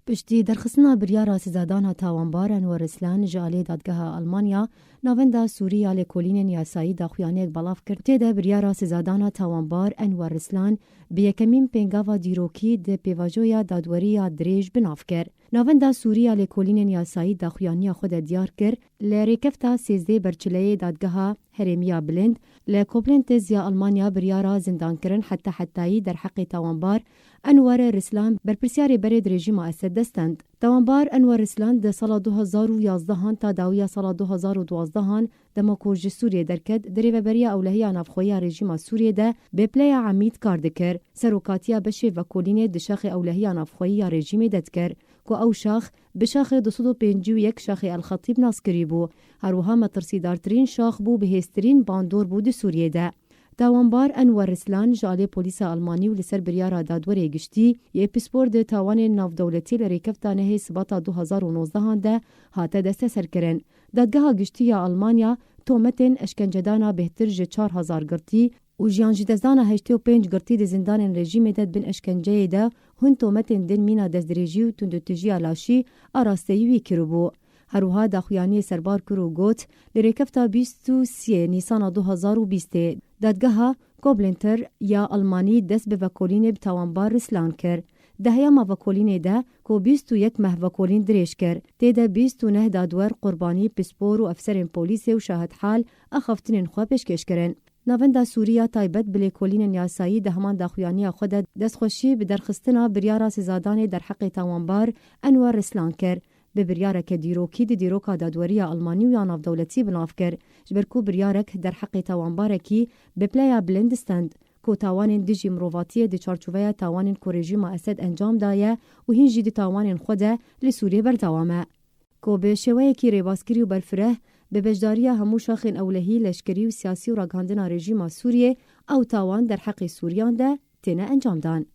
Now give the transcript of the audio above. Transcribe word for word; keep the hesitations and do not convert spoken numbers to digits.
Piştî derxistina biryara sizadana tawanbar Enwer Rislan ji alî dadgeha Almanya, Navenda Sûrî ya Lêkolînên Yasayî daxuyaniyek belav kir. Tê de biryara sizadana tawanbar Enwer Rislan bi yekemîn pêngava dîrokî di pêvajoya dadwerî ya dirêj bi nav kir. Navenda Sûrî ya Lêkolînên Yasayî daxuyaniya xwe de diyar kir, li rêkefta sêzdeh berçileyê dadgeha herêmiya bilind, li Koblenz ya Almanya biryara zindankirin heta hetayî derheqê tawanbar Enwer Rislan, berpirsiyarê berê di rejîma Esed de stend. Tawanbar Enwer Rislan di sala du hezar û yazdehan ta dawiya sala du hezar û duwazdehan, dema ku ji Sûriyê derket, di Rêveberiya Ewlehiya Navxweyî ya rejîma Sûriyê de bi pileya emîd kar dikir. Serokatiya beşê vekolînê di şaxê Ewlehiya Navxweyî ya rejîmê de dikir, ku ew şax bi şaxê du sed û pêncî û yek şaxê El Xetîb nas kirî bû. Her wiha metirsîdartirîn şax bû, bihêztirîn bandor bû di Sûriyê de. Tawanbar Enwer Rislan ji alê polîsa Almanî û li ser biryara dadwerê giştî yê pispor di tawanên navdewletî li rêkefta nehê Sibata du hezar û nozdehan de hate desteserkirin. Dadgeha Giştî ya Almanya tometên eşkencedana bêhtir ji çar hezar girtî û jiyanjîdestdana heştê û pênc girtî di zindanên rejîmê de di bin eşkenceyê de hûn tometên din mîna destdirêjî û tundûtijiya laşî arasteyî wî kiribû. Her wiha daxuyaniyê serbar kir û got, li rêkefta bîst û sê Nîsana du hezar û bîstê dadgeha Koblenz ya Almanî dest bi vekolînê bi tawanbar Rislan kir. Di heyama vekolînê de ku bîst û yek meh vekolîn dirêj kir, tê de bîst û neh dadwer, qurbanî, pispor û efserên polîsê û şahidhal axaftinên xwe pêşkêş kirin. Navenda Sûrî ya taybet bi lêkolînên yasayî di heman daxuyaniya xwe de destxweşî bi derxistina biryara sizadanê derheqê tawanbar Enwer Rislan kir. Bi biryareke dîrokî di dîroka dadweriya Almanî û ya navdewletî bi nav kir, ji ber ku biryarek derheqê tawanbarekî bi pileya bilind stend, ku tawanên dijî mirovatiyê di çarçoveya tawanên ku rejîma Esed encam daye û hîn jî di tawanên xwe de li Sûriyê berdewam e. Ku bi şêweyekî rêbaskirî û berfireh, bi beşdariya hemû şaxên ewlehî, leşkerî û siyasî û ragihandina rejîma Sûriyê, ew tawan derheqê Sûriyan de têne encamdan.